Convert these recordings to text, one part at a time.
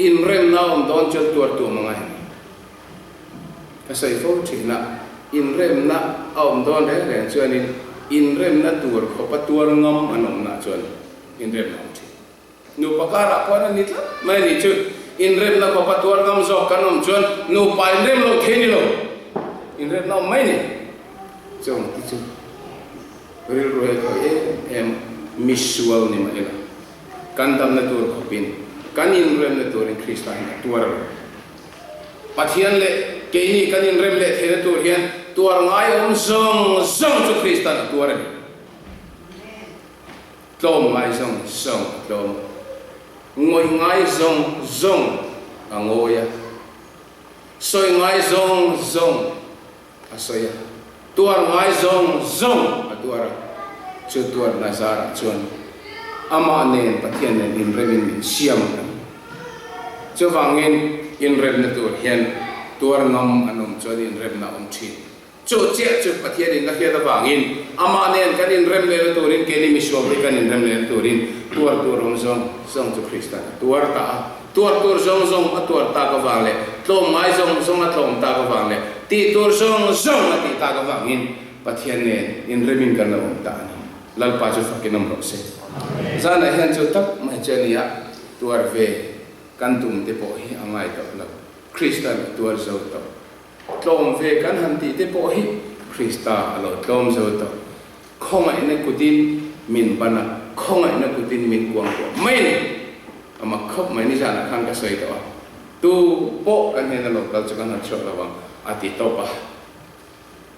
Inremna a awm dawn chuan tuartu awm a ngai a ni. Ka sawi fo thin a, inremna a awm dawn reng reng chuanin inremna tur khawpa tuar ngam an awmna chuan inremna a awm thin. Nupa karah khuan a ni tlat mai a nih chu. Inremna khawpa tuar ngam zawk kan awm chuan nupa inrem loh thei ni lo. Inremna awm mai ni. Chung te chu rilru he khawi em em misual ni mah ila kan damna tur khawpin kan inremna turin Krista hian a tuar lo. Pathian leh keini kan inrem leh theihna tur hian tuar ngai awm zawng zawng chu Krista'n a tuar a ni. Tlawm ngai zawng zawng a tlawm a, ngawih ngai zawng zawng a ngawi a, sawi ngai zawng zawng a sawi a, tuar ngai zawng zawng a tuar a, chu tuarna zarah chuan amah nen Pathian nen inremin min siam a ni. Chuvangin inremna tur hian tuar ngam an awm chuan inremna a awm thin. Chu chiah chu Pathianin a hriat avangin amah nen kan inrem lehna turin keini misual te kan inrem lehna turin tuar tur awm zawng zawng chu Krista'n a tuar ta a. Tuar tur zawng zawng a tuar tak avang leh tlawm ngai zawng zawng a tlawm tak avang leh tih tur zawng zawng a tih tak avangin Pathian nen inremin kan lo awm ta a ni. Lalpa chu fakin awm rawh se. Zanah hian chu tak mai chu a nia, tuar ve kan tum te pawh hi a ngai tawh lo. Krista'n a tuar zo tawh. Tlawm ve kan han tih te pawh hi Krista a lo tlawm zo tawh. Khawngaihna kutin min ban a, khawngaihna kutin min kuang kuah mai a ni. A mak khawp mai, nizanah khan ka sawi tawh a, tu pawh kan hnena lo kal chu kan han chhuak lo ang a ti tawp a.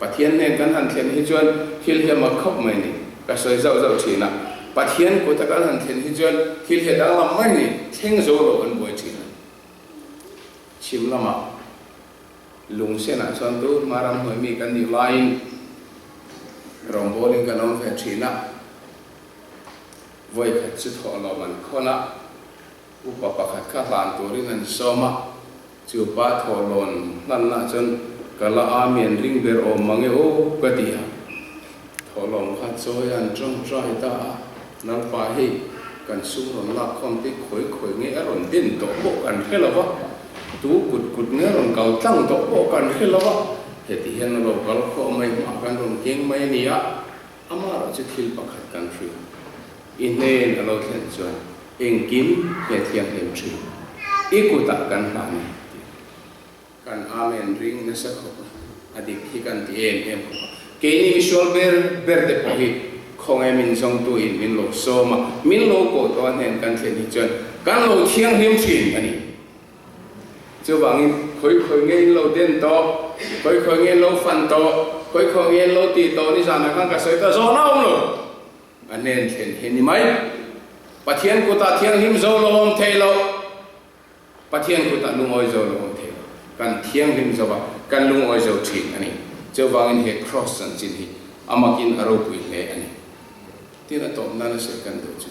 Pathian hnen kan han thlen hi chuan thil hi a mak khawp mai a ni. Ka sawi zauh zauh thin a, Pathian kuta kan han thlen hi chuan thil hi a danglam mai a ni, thleng zo lo an buai thin a. Chhim lamah lung senah chuan tu hma ram hnuai mi kan nih laiin rawngbawlin kan awm ve thin a, vawikhat chu thawhlawm an khawn a, upa pakhat kha hlan turin an sawm a, chu pa thawhlawn hlanna chuan ka la a mian ring ber awm mange aw ka ti a, thawhlawm kha chawi an tawngtai ta a, Lalpa hei kan sum rawn lak khawm te khawi khawi nge a rawn den tawh pawh kan hre lo va, tu kut kut nge a rawn kal tlang tawh pawh kan hre lo va, heti hian a lo kal khawh mai hma kan rawn keng mai a ni a, amaherawh chu thil pakhat kan hria, i hnen a lo thlen chuan engkim he thianghlim thin i kutah kan hlan a tih. Kan Amen ring nasa khawp a, a dik hi kan ti em em khawp a. Keini misual ber ber te pawh hi khawnge min zawngtu in min lo sawm a, min lo kawh tawh a hnen kan thlen hi chuan kan lo thianghlim thin a ni. Chuvangin khawi khawi nge in lo den tawh, khawi khawi nge in lo fan tawh, khawi khawi nge in lo tih tawh nizanah khan ka sawi tawh zawhna a awm lo. A hnen thlen hi a ni mai. Pathian kutah thianghlim zo lo awm thei lo. Pathian kutah lungawi zo lo awm thei lo. Kan thianghlim zo a, kan lungawi zo thin a ni. Chuvangin he Kraws chanchin hi a makin a ropui hle a ni. Tin a tawp nana sawi kan duh chu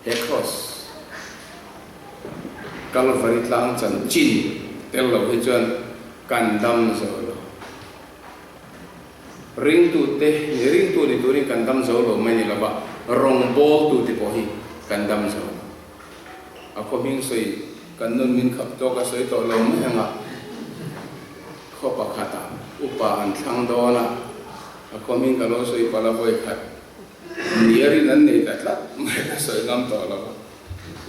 he Kraws Kalvari tlang chanchin tel lo hi chuan kan dam zo lo. Ringtute ni ringtu ni turin kan dam zo lo mai ni lova, rawngbawltute pawh hi kan dam zo lo. A khaw hming sawi kan nun min khap tawk a sawi tawh lo mai ang a, khaw pakhatah upa an thlang dawn a, a khaw hming ka lo sawi palh a vawi khat niarin an nei ta tlat mai ka sawi ngam tawh lo va,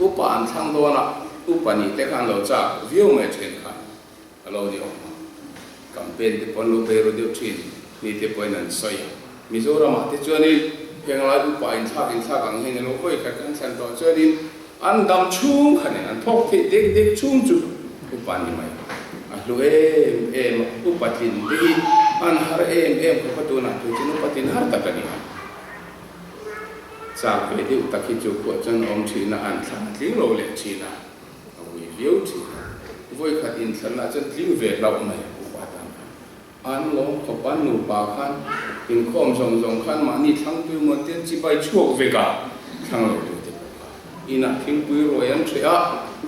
upa an thlang dawn a, upa nih te khan lo chak viau mai then kha a lo ni awm a, campaign te pawh an lo bei ru deuh thin ni te pawhin an sawi a, Mizoramah te chuanin henglai upa inthlak inthlak ang hian ilo vawi khat kan thlen tawh chuanin an dam chhung khanin an thawk theih dek dek chhung chu upa ni mai a hlu em em a, upa tlin te hi an har em em khawp a tunah phei chuan upa tlin har tak a ni a, chak ve deuh tak hi chu khuah chuan a awm thin a, an thla tling lo leh thin a. A vui viau thin a, vawi khat inthlanna chuan tling ve hlauh mai a upa tan khan. An lawm khawp a, nupa khan inkhawm zawng zawng khan mahni thlangpui maw te an chibai chhuak vek a, thlang lo tur te pawh kha inah thingpui ruai an hreh a,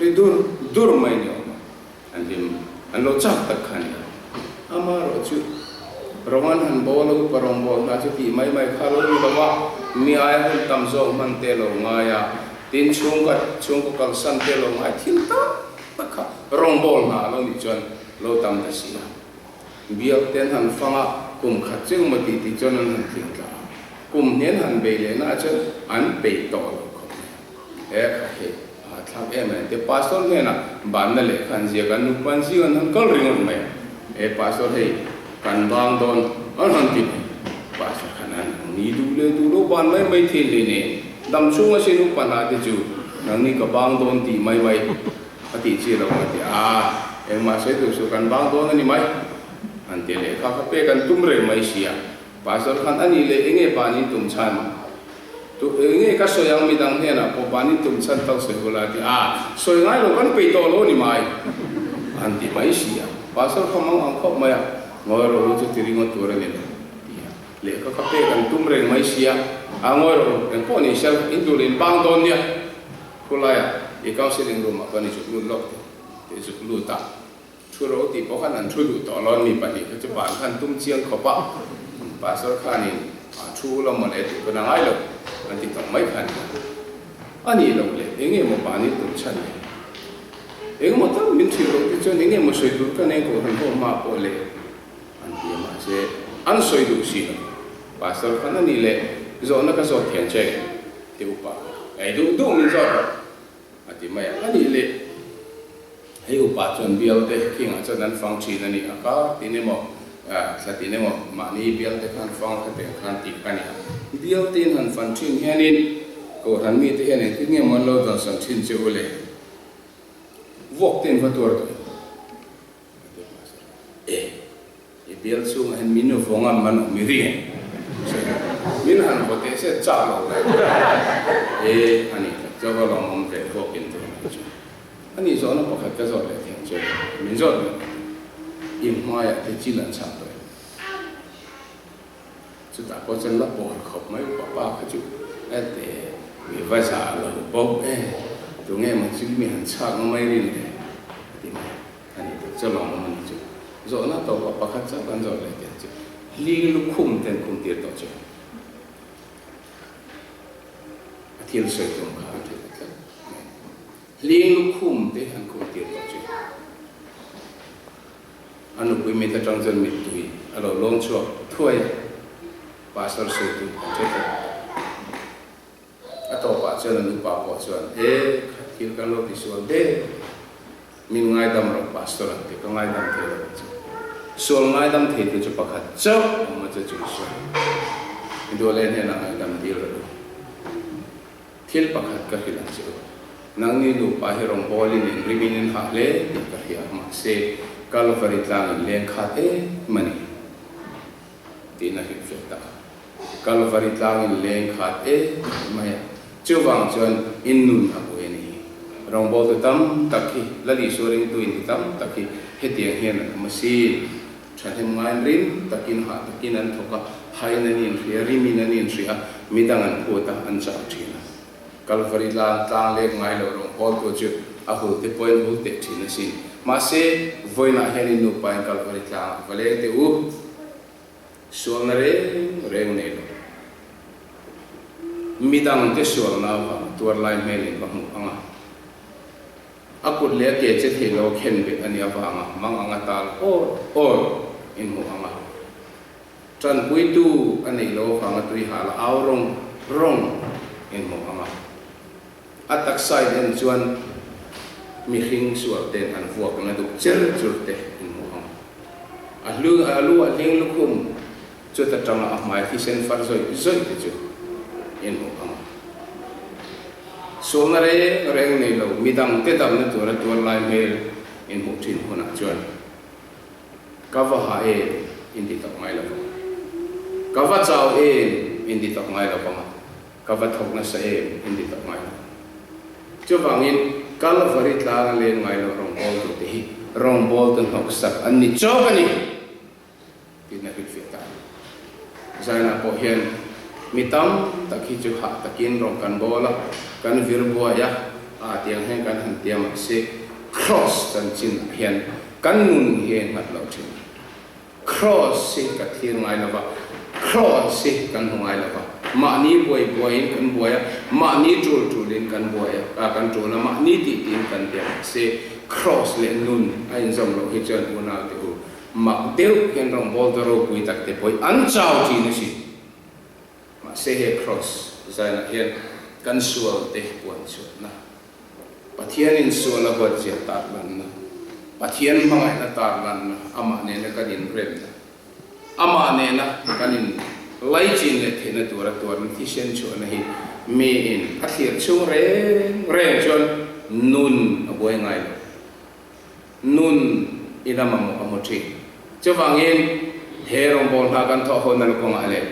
ri dur dur mai ni awm a, an hlim an lo chak tak kha a ni a. Amaherawh chu Rawng an han bawl a, upa rawngbawl hna chu tih mai mai kha lo ni lo a, mi aia hun tam zawk hman te lo ngai a. Tin, chhungkaw chhungkaw kalsan te lo ngai thil tak tak kha rawngbâwl hna a lo nih chuan lo tam ta si a. Biak ten han fang a, kum khat cheu maw tih tih chuan an han tling tla a. Kum hnen han bei leh na chuan an peih tawh lo khawp mai a. He kha hi a thlak em em te pastor hnenah banna lehkha an ziak a, nupa an zing an han kal ringawt mai a. He pastor hei kan bang dawn an han ti mai. Pastor khan an ni duh leh duh lo ban mai mai thin hle nen dam chhung a sin upa hna te chu nangni ka bang dawn tih mai mai a tih chi lo a ti a, engmah sawi duh suh kan bang dawn a ni mai an ti lehkha kha pek an tum reng mai sia. Pastor khan a nih leh enge banin tum chhan? Tu enge ka sawi ang midang hnenah pawh banin tum chhan tak sawi hula a ti a, sawi ngai lo kan peih tawh lo a ni mai an ti mai si a. Pastor kha mang ang khawp mai a, ngawi rawh u chu ti ringawt tur a ni lo ti a, lehkha kha pek an tum reng mai si a, a ngawi rawh u engpawh ni sel in duh leh in bang dawn nia khulaiah i counselling room ah khan i zuk lut lawk teh tih zuk lut a. Thu ro tih pawh khan an thu duh tawh lo, mi pahnih kha chu ban khan tum chiang khawp a, Pastor khanin a thu la mawle tih pawn a ngai lo an ti tawh mai kha a ni a. A nih loh leh eng nge maw banin tum chhan le? Eng emaw tal min hrilh loh te chuan eng nge maw sawi tur ka nei kohhran ho hma pawh le an ti a, mahse an sawi duh si lo. Pastor khan a nih leh zawhna ka zawt thiam che ti upa kha ei duh duh min zawt rawh. A ti mai a, a nih leh hei upa chuan bialte khingah chuan an fang thin a ni a, kar tin emaw thla tin emaw mahni bialte khan fang kha teh khan tih kha a ni a, bialte in han fan thin hianin Kohhran mite hian engtin nge maw an lo dawnsawn thin che u le? Vuak te in va tuar tawh em? A ti hmasa e. I bial chhungah hian min vawng a man awm i ring em? Min han vaw teh se chak lo lai e a ni tak chu va lawmawm ve bawk in tur mai chu. A nih zawhna pakhat ka zawt leh thiam chu min zawt leh ta i hmaiah te chil an chhak tawh em? Chutah pawh chuan la pawr khawp mai u papa kha chu e te mi va zah lo bawk e tunge maw chil mi han chhak mai rin le a ti mai. A ni tak chu lawmawm a ni chu. Zawhna tawpah pakhat chauh kan zawh leh teh chu hling lukhum ten khum tir tawh chu a thil sawi tum kha an hre ta tlat mai. Hling lukhum te an khum tir tawh chu a nupui mit atang chuan mittui a lo lawng chhuak thuai a, pastor sawi tum kan hre tlat. A tawpah chuan a nupa pawh chuan, E, kha thil kan lo tisual de, min ngaidam rawh Pastor an ti, ka ngaidam thei lo ang che. Sual ngaidam thei tu chu pakhat chauh awm a che chu Isua ni. I duh leh hnenah ngaihdam dil rawh u. Thil pakhat ka hrilh ang che u. Nangni nupa hi rawngbawlin in rimin in hah hle tih ka hria, mahse Kalvari tlangin leng khat em a ni. Tiin a hrilhfiah ta a. Kalvari tlangin leng khat em mai a, chuvang chuan in nun a buai a ni hi. Rawngbawltu tam tak hi, Lal Isua ringtu in ti tam tak hi hetiang hian an awm a si. Thahnem ngaiin rim takin hah takin an thawk a, hain an inhria, rimin an inhria a, midang an phut a, an chau thin a. Kalvari tlang tlang lek ngai lo rawngbawltu chu a hul te pawhin hul teh thin a sin. Mahse, vawiinah hian in nupa in Kalvari tlangah va leng teh u. Sualna reng reng nei lo. Midangte sualna avanga tuar lai hmel in va hmuh ang a. A kut leh a ke che thei lo khen bet a nih avanga mang anga tal awr awr in hmuh ang a. Tanpuitu a neih lo avanga tui hal a au rawng rawng in hmuh ang a. A taksa in en chuan mihring sual ten an vuak na duk cher chur te in hmuh ang. A hlu a lu a hling lukhum chuta tanga a hmai thisen far zawih zawih te chu in hmuh ang. Sualna reng reng nei lo midang te damna tura tuar lai hmel in hmuh thin hunah chuan ka va ha em in ti tak ngai lo vang. Ka va chau em in ti tak ngai lo vang a. Ka va thawk nasa em in ti tak ngai lo. Chuvangin Kalvari tlang a leng ngai lo rawngbawltu te hi rawngbawltu hnawksak an ni chawk a ni tiin a hrilhfiah ta a ni. Zainah pawh hian mi tam tak hi chu hah takin rawng kan bawl a, kan vir buai a, aa tiang hian kan han tia mahse Kraws chanchinah hian kan nun hi a innghat lo thin. Kraws hi ka thlir ngai lo va, Kraws hi kan hmu ngai lo va. Mahni buai buaiin kan buai a, mahni tul tulin kan buai a, kan tul a, mahni tih tiin kan ti a, mahse Kraws leh nun a inzawm loh hi chuan unaute u mak deuh hian rawngbawltu ropui tak te pawhin an chau thin a si. Mahse he Kraws zainah hian kan sualte puan chhuahna, Pathianin sual a huatzia tarlanna, Pathian hmangaihna tarlanna, amah nena kan inremna, Amah nena kan in laichin leh theihna tura tuarna thisen chhuahna hi miin a thlir chhung reng reng chuan nun a buai ngai lo. Nun in a mamawh a hmu thin. Chuvangin he rawngbâwl hna kan thawh hona kawngah leh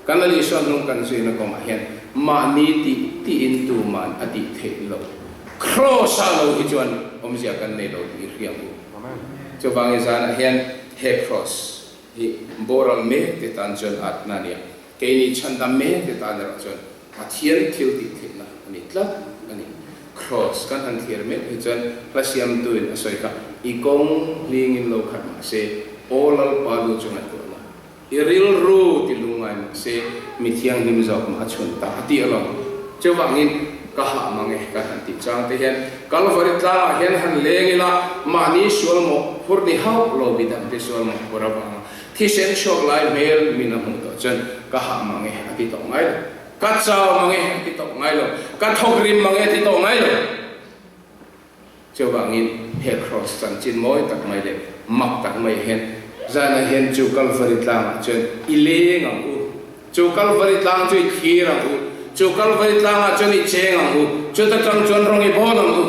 kan Lal Isua hnung kan zuina kawngah hian mahni tih tiin tuman a tih theih loh. Kraws-ah lo hi chuan awmzia kan nei lo tih i hria ang u. Chuvangin zanah hian He Kraws hi boral mek te tan chuan atna a ni a, keini chhandam mek te tan erawh chuan Pathian thil tih theihna a ni tlat a ni. Kraws kan han thlir mek hi chuan hla siamtuin a sawi kha, I kawng hlingin lo khat mah se, aw Lalpa lu chu ngaihtuah la, i rilru ti lungngai mah se, mi thianghlim zawk mah a chhun ta a ti alawm. Chuvangin ka hah mang e kan han tih chang te hian Kalvari tlangah hian han leng ila mahni sual mawh phur ni hauh lo midang te sual mawh phur avanga thisen chhuak lai hmel min a hmuh tawh chuan ka hah mang e a ti tawh ngai lo, ka chau mang e a ti tawh ngai lo, ka thawk rim mang e a ti tawh ngai lo. Chuvangin he Kraws chanchin mawi tak mai leh mak tak mai hian zanah hian chu Kalvari tlangah chuan i leng ang u, chu Kalvari tlang chu i thlir ang u, chu Kalvari tlangah chuan i cheng ang u, chuta tang chuan rawng i bawn ang u.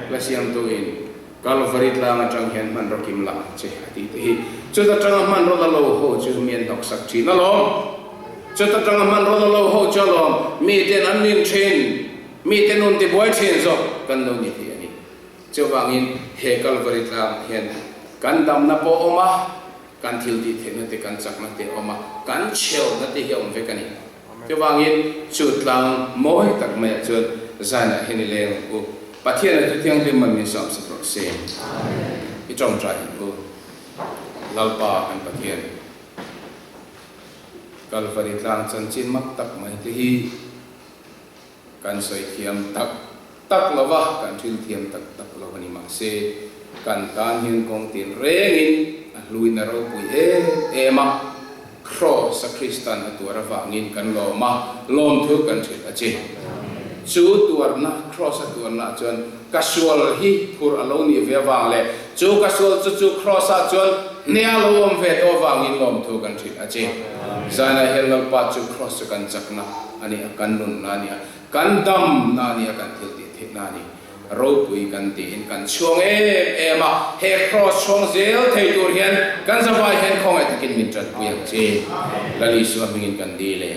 La siamtuin Kalvari tlang atang hian hmanraw kim la ang che a tih te hi. Chuta tanga hmanraw la lo ho chu mi an hnawksak thin alawm. Chuta tanga hmanraw la lo ho chu alawm miten an nin thin. Mite nun tibuai thin zawk kan lo ni thei a ni. Chuvangin he Kalvari tlangah hian kan damna pawh a awm a, kan thil tih theihna te, kan chakna te a awm a, kan chhelna te hi a awm vek a ni. Chuvangin chu tlang mawi tak maiah chuan zainah hian i leng ang u. Pathian a chu thianghlim man min sawmsak rawh se. I tawngtai ang u. Lalpa kan Pathian. Kalvari tlang chanchin mak tak mai te hi. Kan sawi thiam tak tak lo va, kan thil thiam tak tak lo a ni. Mahse, kan tan hian kawng tin rengin a hluin a ropui em em a, Kraws a Kristan a tuar avangin kan lawm a, lawmthu kan hrilh a che. Chu tuarna, Kraws a tuarna ah chuan ka sual hi phur a lo nih ve avang leh chu ka sual chu chu Kraws ah chuan hneh a lo awm ve tawh avangin lawmthu kan hrilh a che. Zanah hian Lalpa chu Kraws chu kan chakna. A ni a, kan nunna a ni a, kan damna a ni a, kan thil tih theihna a ni. Ropui kan tiin kan chhuang em em a, he kraws chhuang zel thei tur hian kan zavai hian khawngaih takin min tanpui ang che. Lal Isua hmingin kan dil e.